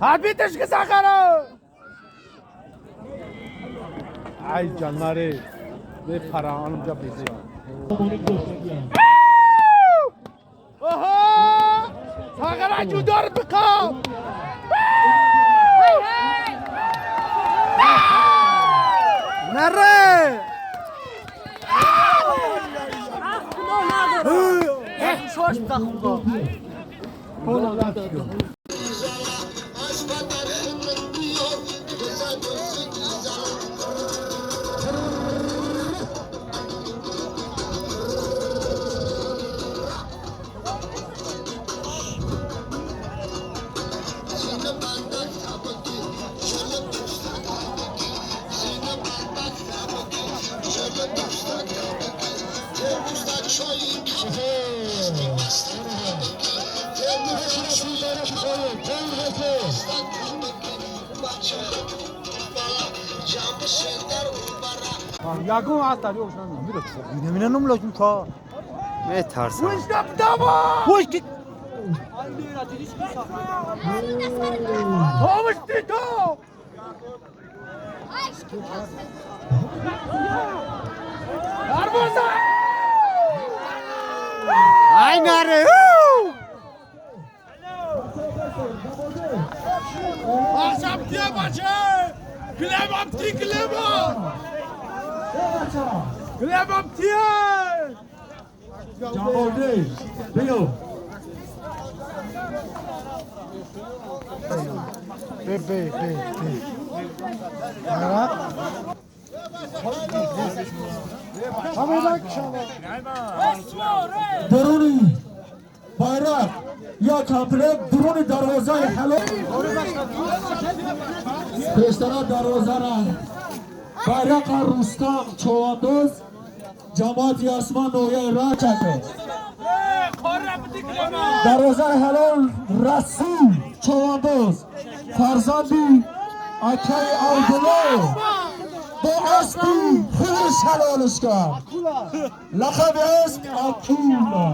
Арбитрш ки сахара. Ай ҷаннаре. Мепараанам ҷа бизи. Оҳо! Сахара ҷудор биқаб. Наре! Шош буда худо. Ягон аз дарёш намедонам. Мира чо наминанам лозим ка. Метарсам. Вой ки Томаш ти то! Дарвоза! Ай наре! Бахшам кие баче? Глебам ти глеба! Глебам тие! Ҷамолдин, биё. Бе бе бе бе. Ара? Дуруни байрақ як комплект, дуруни дарвозаи ҳалол пештара дарвозара байрақа Рустам Човандоз, ҷамоати Ясман, ноҳияи Рачако. Дарвозаи ҳалол Расул Човандоз, фарзанди акаи Абдулло, бо аспи хуш ҳалолиш кард. Лақаби асп Акула.